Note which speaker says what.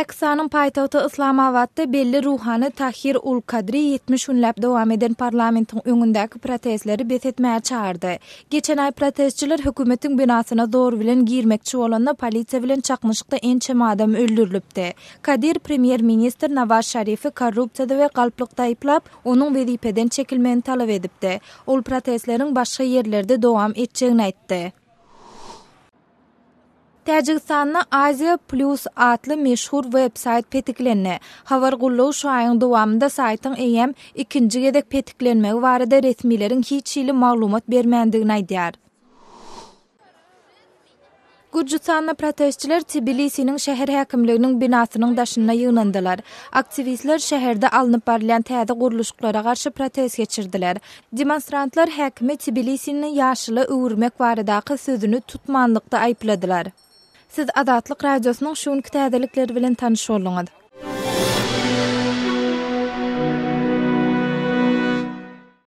Speaker 1: Pakistanyň paýtagty Yslamabatda belli ruhany Tahir ul Kadri 70 günläp dowam eden parlamentiň öňündäki protestleri bes etmäge çagyrdy. Geçen aý protestçiler hökümetiň binasyna zor bilen girmekçi bolanda polisiýa bilen çaknyşykda ençeme adam öldürilipdi. Kadir premýer-ministr Nawaz Şarifi korrupsiýada we galplykda aýyplap, onuň wezipeden çekilmegini talap edipdi. Ol protestleriň başga ýerlerde dowam etjegini aýtdy. Täjigistanda Aziýa Plus atly meşhur web-saýt petiklendi. Habar gullugy şu aýyň dowamynda saýtyň eýýäm ikinji gezek petiklenmegi barada resmileriň hiç hili maglumat bermändigini aýdýar. Gürjüstanda protestçiler Tbilisiniň şäher häkimliginiň binasynyň daşynda ýygnandylar. Aktiwistler şäherde alnyp barylýan täze gurluşyklara garşy protest geçirdiler. Demonstrantlar häkimi Tbilisini ýaşyla öwürmek baradaky sözüni tutmanlykda aýypladylar. Siz Azatlyk Radiosynyň şu günki täzelikleri bilen tanyş bolduňyz.